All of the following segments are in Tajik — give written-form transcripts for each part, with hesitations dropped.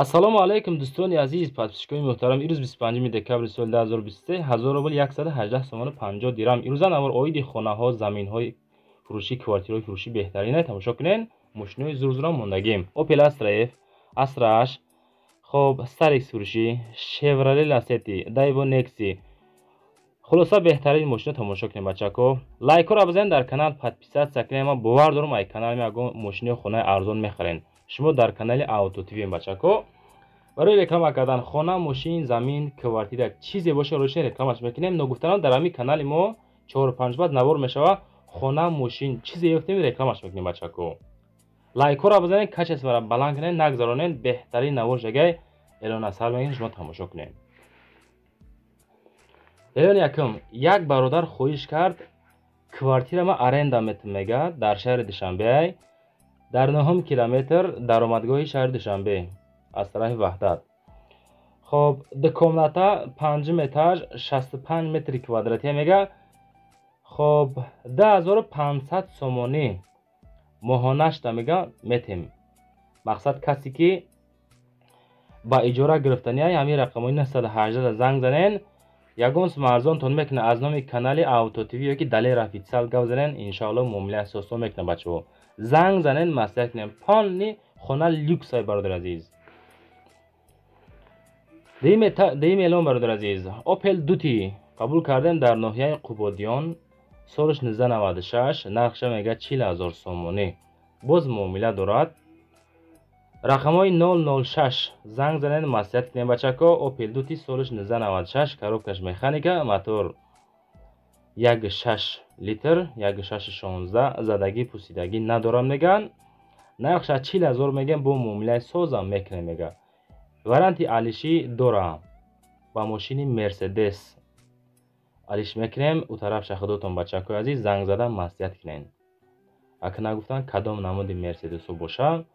Ассалому алайкум, дӯстони азиз, подписчикони муҳтарам. Ирӯз 25 декабри соли 2023, 1000 рубл 118 сомону 50 дирам. Ирӯза навор оиди хонаҳо, заминҳои фурӯшӣ, квартираҳои фурӯшӣ беҳтарина. Тамошо кунен, мошинои зурзурам мондагим. Opel Astra F, Astra H, хоб, Starex фурӯшӣ, Chevrolet Lacetti, Daewoo Nexi. Хулоса, беҳтарин мошино тамошо кунем, бачако. Лайкҳоро бизанед, дар канал подписаться кунед. Ман бовар дорам, ай канали ягон мошинои хонаи арзон мехарен. Шумо дар канали Авто ТВ, бачако. Барои реклама кардан хона, мошин, замин, квартира, чизе боша, рӯшин рекламаш мекунем. Ногуфтанам, дар ҳамин канали мо 4-5 баъд навор мешава. Хона, мошин, чизе ёфтем, рекламаш мекунем, бачако. Лайкҳоро бизанед, качествора баланд кунед, нагзаронед. Беҳтарин навор шагай эълон асар мекунем, шумо тамошо кунед. Эълон якум: як бародар хоҳиш кард, квартира ма аренда метм, мега, дар шаҳри Душанбе, дар 9 километр даромадгоҳи шаҳри Душанбе аз тарафи Ваҳдат. Хоб, ду комната, панҷум этаж, 65 метри квадратия, мега. Хоб, 2500 сомонӣ моҳонашта, мега, метем. Мақсад, касе ки ба иҷора гирифтания, ҳамин рақамҳои 918 занг занен, ягон сум арзонтон мекунад. Аз номи канали Авто ТВ ёки Далер Официал гап занен, иншоалло муомилаи асосно мекунад. Бачаҳо, занг занен, маслиҳат кунем. Полный хона люксай, бародари азиз. Дуюм эълон, бародари азиз: Opel Duty қабул кардем дар ноҳияи Қубодиён, солаш 1996, нархша, мега, 40 000 сомонӣ, боз муомила дорад. Рақамҳои 006 занг занед, маслиҳат кунем, бачако. Opel Duty, солаш 1996, коробкаш механика, мотор 1,6 литр, 1,6 16, задагӣ пусидагӣ надорам, меган. Нархша 40 000 меган, бо муомилаи созам мекунем, мега. Варианти алишӣ дорам, ба мошини Мерседес алиш мекунем. Ӯ тарафша худотон, бачакои азиз, занг зада маслиҳат кунед. Ака нагуфтанд, кадом намуди Мерседесҳо бошад.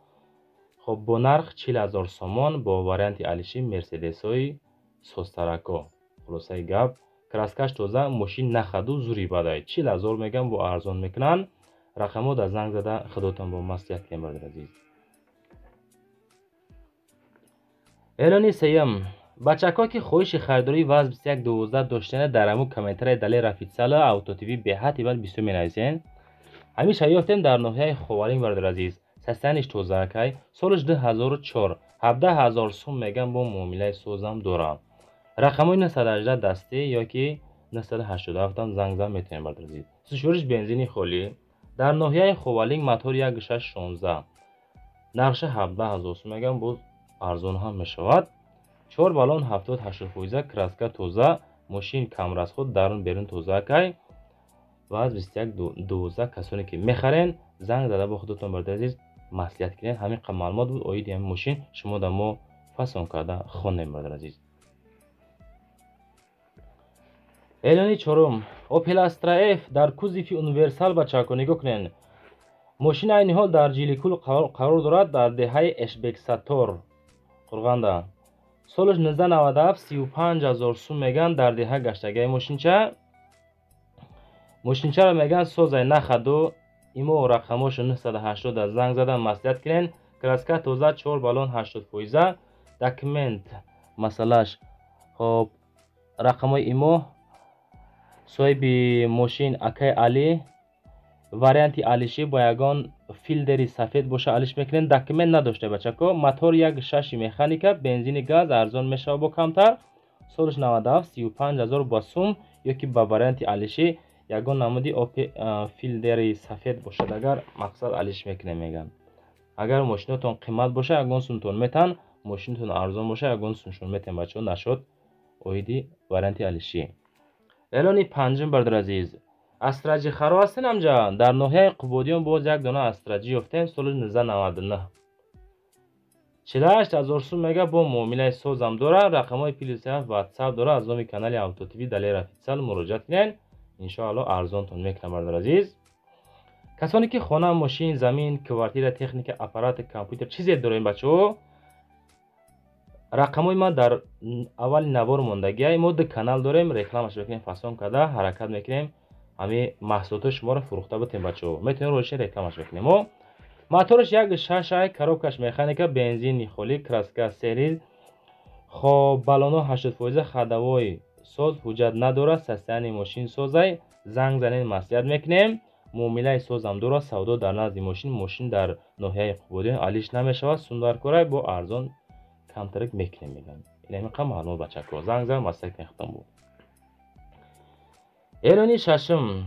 Хоб, бо нарх 40 000 сомон, бо варианти алиши Мерседесҳои созтарако. Хулосаи гап, краскаш тоза, мошин нахаду зури бадай. 40 000 меган, бо арзон мекунанд. Рақамҳо дар занг зада худотон бо маслиҳат кунед, бародари азиз. Эълони сеюм: бачакҳо ки хоҳиши харидории ВАЗ 2112 доштана, дар ҳамун комментарияи Далер Официала, Авто ТВ беҳадди бад бисёр менависен. Ҳамеша ёфтем дар ноҳияи Ховалинг, бародари азиз. Состояниш тозаакай, солаш 2004, 17 000 сум меган, бо муомилаи созам дорам. Рақамҳои 918 дастӣ ёки 987 занг зан метавонем, бародари азиз. Сушвориш бензини холӣ, дар ноҳияи Ховалинг, мотор 1,6 16, нархша 17 000 сум меган, боз арзон ҳам мешавад. Чор баллон 70-80 фоиза, краска тоза, мошин камрасход, дарун берун тозаакай. ВАЗ 2112, касоне ки мехарен, занг зада бо худотон, бародари азиз, маслиҳат кунед. Ҳамин қадр маълумот буд оиди ҳамин мошин, шумо да мо фасон карда хонем, бародари азиз. Эълони чорум: Opel Astra F дар кузови универсал. Бачако, нигоҳ кунед, мошин айни ҳол дар Жиликул қарор дорад, дар деҳаи Эшбексатор, Қурғанда. Солаш 1997, 35 000 сум меган, дар деҳа гаштагаи мошинча. Мошинчаро, меган, созай нахаду имо. Рақамҳошо 980 занг зада маслиҳат кунед. Краска тоза, чор баллон 80 фоиза, документ масъалаш. Хоб, рақамҳои имо, соҳиби мошин акай Али. Варианти алишӣ бо ягон филдери сафед боша, алиш мекунем. Документ надошта, бачако. Мотор 1,6 механика, бензини газ, арзон мешава бо камтар. Солаш 97, 35 000 ба сум ёки ба варианти алишӣ ягон намуди филдери сафед бошад, агар мақсад, алиш мекунем, меган. Агар мошинотон қимат боша, ягон сумтон метан, мошинатон арзон боша, ягон сумшон метен, бачаҳо. Нашуд оиди варианти алишӣ. Эълони панҷум, бародари азиз: Астраҷи харо ҳастен амҷа? Дар ноҳияи Қубодиён боз як дона Астраҷӣ ёфтем, соли 1999, 48 000 сум мега, бо муомилаи созам дора. Рақамҳои плюс WhatsApp дора. Аз номи канали Авто ТВ, Далер Официал муроҷиат кунед, иншоалло арзонтон мекунам, бародари азиз. Касоне ки хона, мошин, замин, квартира, техника, аппарат, компютер, чизе дорем, бачаҳо, рақамҳои ман дар аввали навор мондагиай. Мо ду канал дорем, рекламаш мекунем, фасон карда ҳаракат мекунем, ҳамин маҳсулотҳои шуморо фурӯхта битем. Бачаҳо, метавонем рӯши рекламаш мекунем мо. Мотораш 1.6 ай, коробкаш механика, бензини холӣ, краска серый. Хоб, баллоно 80%, ходовой соз, ҳуҷҷат надорад, состояние мошин созай. Занг занед, маслиҳат мекунем. Муомилаи созам дорад, савдо дар назди мошин, мошин дар ноҳияи Қубодиён алиш намешавад, сумдаркорай бо арзон камтарик мекунем мегӯянд. Инамиқа маълумот бачако. Занг зан, маслиҳат мехтам бо. Эълони шашум.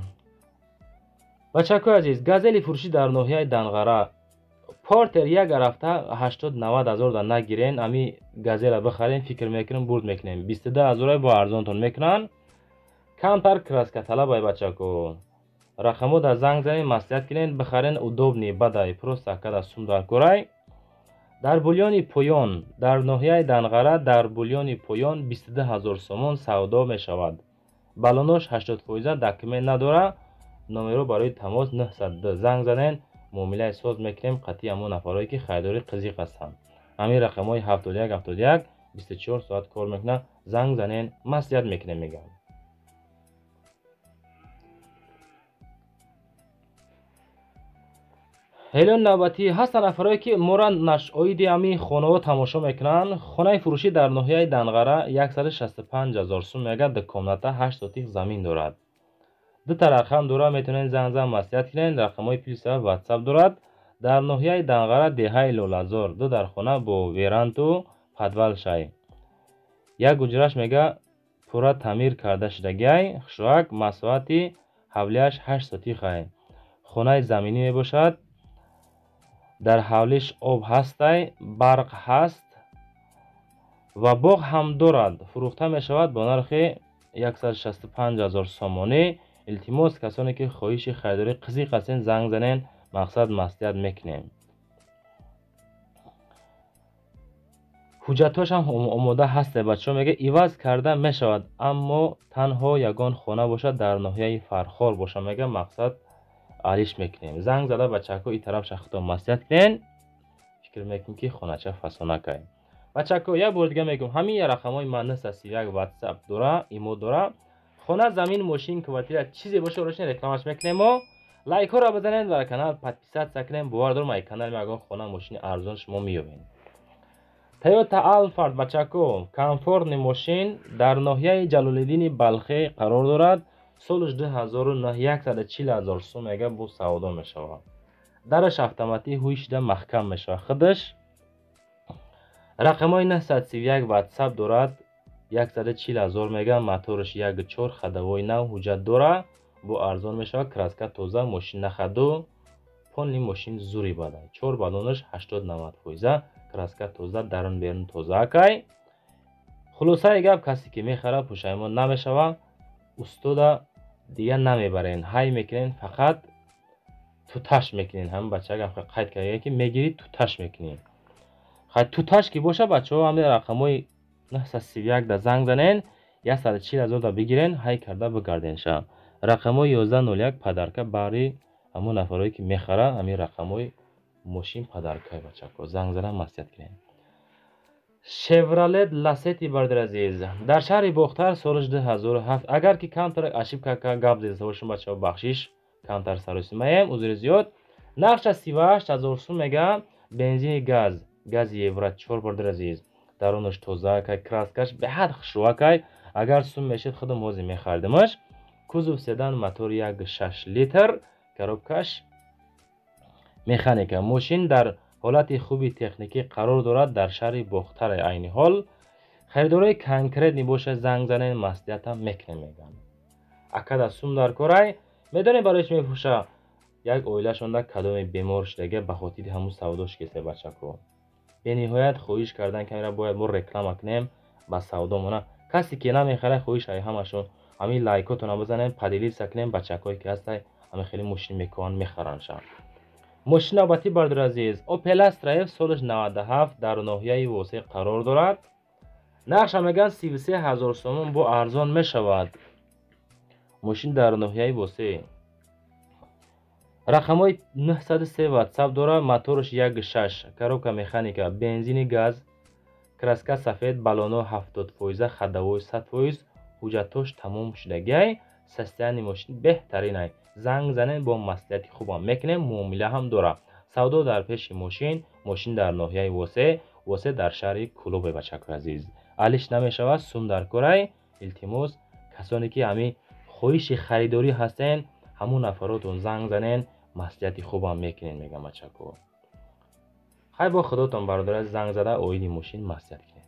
Бачакои азиз, газели фурӯшӣ дар ноҳияи Данғара. Портер як рафта 80-90 ҳазор да нагирен, ами газела бихарен, фикр мекунем, бурд мекунем. 22 ҳазорай бо арзонтон мекунанд. Камтар краска талабай бачако. Рақамо да занг занен, маслиҳат кунен, бихарен, удобный бадай, просто акада сум даркорай. Дар Булёни поён, дар ноҳияи Данғара, дар Булёни поён 22 ҳазор сомон савдо мешавад. Баллонош 80%, документ надора. Номеро барои тамос 902. Занг занен, муомилаи соз мекунем қатъи ҳамон нафарое ки харидори қизиқ ҳастанд. Ҳамин рақамҳои 71 71 24 соат кор мекунад. Занг занен, маслиҳат мекунем мегӯянд. Эълони навбатӣ. Ҳастанд нафарое ки моро нашоиди ҳамин хонаҳо тамошо мекунанд. Хонаи фурӯшӣ дар ноҳияи Данғара 165 ҳазор сум мегӯяд, ду комната, 8 сотих замин дорад. Дута рақам дорад, метавонед занг зан маслиҳат кунед. Рақамҳои плюс ватсап дорад. Дар ноҳияи Данғара, деҳаи Лолазор, ду дар хона бо веранту подвал шай. Як ҳуҷраш мега пурра таъмир карда шудагиай, хушроак, масоҳати ҳавлиаш 8 сотихай. Хонаи заминӣ мебошад. Дар ҳавлиш об ҳастай, барқ ҳаст ва боғ ҳам дорад. Фурӯхта мешавад бо нархи 165 ҳазор сомонӣ. Илтимос, касоне ки хоҳиши харидорӣ қизиқ ҳастен, занг занен, мақсад маслиҳат мекунем. Ҳуҷҷатҳош ҳам омода ҳасте бачаҳо, мега иваз карда мешавад, аммо танҳо ягон хона бошад дар ноҳияи Фархор боша, мега мақсад алиш мекунем. Занг зада бачаҳо и тараф шахто маслиҳат кунен. Фикр мекунем ки хонача фасонакай. Бачаҳо, як бор дига мегӯям, ҳамин рақамҳои ман 931 WhatsApp дора, имо дора. Хона, замин, мошин, квартира, чизе боша, рошин рекламаш мекунем мо. Лайкҳоро бизанед ва канал подписаться кунем. Бовар дорам, ай канали мо ягон хона, мошини арзон шумо меёбед. Toyota Alphard бачако, комфортный мошин дар ноҳияи Ҷалолиддини Балхӣ қарор дорад. Солаш 2009, 140 ҳазор сум мега бо савдо мешавад. Дараш автоматӣ ҳуй шуда маҳкам мешавад худаш. Рақамҳои 931 WhatsApp дорад. 140 ҳазор мега, мотораш 1.4, ходовой нав, ҳуҷҷат дора, бо арзон мешавад, краска тоза, мошин нахаду, полный мошин зури бадай. 4 баллонаш 80-90%, краска тоза, дарун берун тоза акай. Хулосаи гап, касе ки мехарад пушаймон намешавад, устода дига намебарен, ҳай мекунен, фақат туташ мекунен. Ҳамин бачаҳо қайд карда ки мегирӣ, туташ мекунӣ. Хай туташ ки боша бачаҳо, ҳамин рақамҳои 931 да занг занен, 140 ҳазор да бигирен, ҳай карда бигарденша. Рақамҳои 1101 падарка бари ҳамон нафарое ки мехара, ҳамин рақамҳои мошин падаркай бачако. Занг зана маслиҳат кунен. Chevrolet Lacetti бародари азиз, дар шаҳри Бохтар, солаш 2007. Агар ки камтар ошибка гап зада бошам бачаҳо, бахшиш, камтар саросимаем, узри зиёд. Нархша 38 ҳазор сум мега, бензини газ, гази Евро 4 бародари азиз. Дарунаш тоза акай, краскаш беҳад хушрӯакай. Агар сум мешид, худам ҳозир мехаридимаш. Кузов седан, мотор 1.6 литр, коробкаш механика. Мошин дар ҳолати хуби техникӣ қарор дорад дар шаҳри Бохтар айни ҳол. Харидорои конкретный боша, занг занен, маслиҳатам мекунем мегӯянд. Акада сум дар корай, медонем барои чӣ мефурӯша? Як оилашонда кадоме бемор шудага, ба хотири ҳамун савдош кесе бачако. Бениҳоят хоҳиш кардан ки амира бояд мо реклама кунем ба савдомона. Касе ки намехарад, хоҳиш ай ҳамашон ҳамин лайкотона бизанем, поделиться кунем, бачакое ки ҳастай ҳамин хеле мошин мекоҳанд, мехарандша. Мошин навбатӣ бародари азиз, Opel Astra F, солаш 97, дар ноҳияи Восеъ қарор дорад. Нархша мегӯянд 33 ҳазор сомон, бо арзон мешавад. Мошин дар ноҳияи Восеъ. Рақамҳои 903 WhatsApp дорад, мотораш 1.6, коробка механика, бензини газ, краска сафед, баллоно 70%, ходовой 100%, ҳуҷҷатҳош тамом шудагиай, состояние мошин беҳтаринай. Занг занен, бо маслиҳати хубам мекунем, муомила ҳам дорад. Савдо дар пеши мошин, мошин дар ноҳияи Восе, Восе дар шаҳри Кӯлобе, бачакои азиз. Алиш намешавад, сум дар корай. Илтимос, касоне ки ҳамин хоҳиши харидорӣ ҳастен, ҳамун нафаротон занг занен, маслиҳати хубам мекунен, мегам бачако. Хай бо худотон бародари занг зада оиди мошин маслиҳат кунед.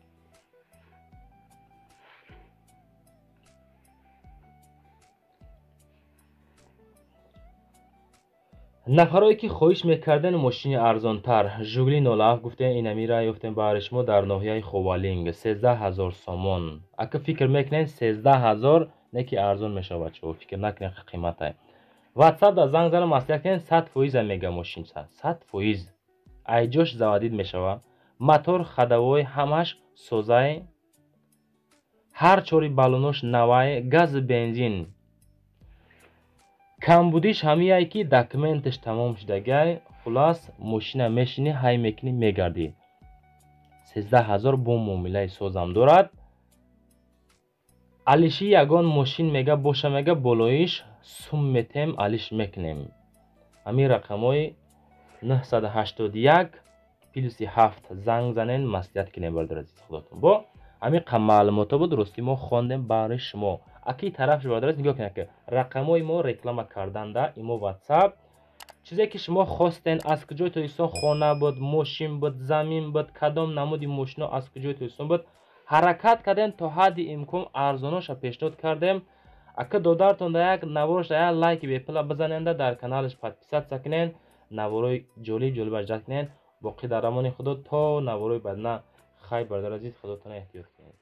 Нафарое ки хоҳиш мекарден мошини арзонтар, Жигули 07 гуфтем, инамира ёфтем баҳри шумо дар ноҳияи Ховалинг, 13 000 сомон. Ака фикр мекунед, 13 000 не ки арзон мешавад, чо фикр накунед қиматай. Ватсап да занг зана маслиҳат кунед, 100% мега мошин, 100%. Айҷош заводить мешавад. Мотор, ходовой ҳамаш созай. Ҳар чори баллонош навай, газ, бензин. Камбудиш ҳамияе ки документаш тамом шудагай. Хулас, мошина мешинӣ, ҳай мекунӣ, мегардӣ. 13 000 бо муомилаи созам дорад. Алиши ягон мошин мега боша, мега болоиш сум метем, алиш мекунем. Ҳамин рақамҳои 981 плюси 7 занг занен, маслиҳат кунем, бародари азиз худотон. Бо ҳамин маълумотҳо буд, ростӣ мо хондем баҳри шумо. Аки тараф бародари нигоҳ кунед, ки рақамҳои мо реклама карданда имо WhatsApp, чизе ки шумо хостен, аз куҷои Тоҷикистон, хона буд, мошин буд, замин буд, кадом намуди мошино аз куҷои Тоҷикистон буд, ҳаракат кардем, то ҳадди имкон арзоноша пешниҳод кардем. Ака додартон да як наворш да як лайки бепула бизаненда, дар каналаш подписаться кунен, наворои ҷолиб ҷолиб аҷрат кунен. Боқӣ дар амони худо то наворои баъдна. Хайр, бародари азиз, худотона эҳтиёт кунед.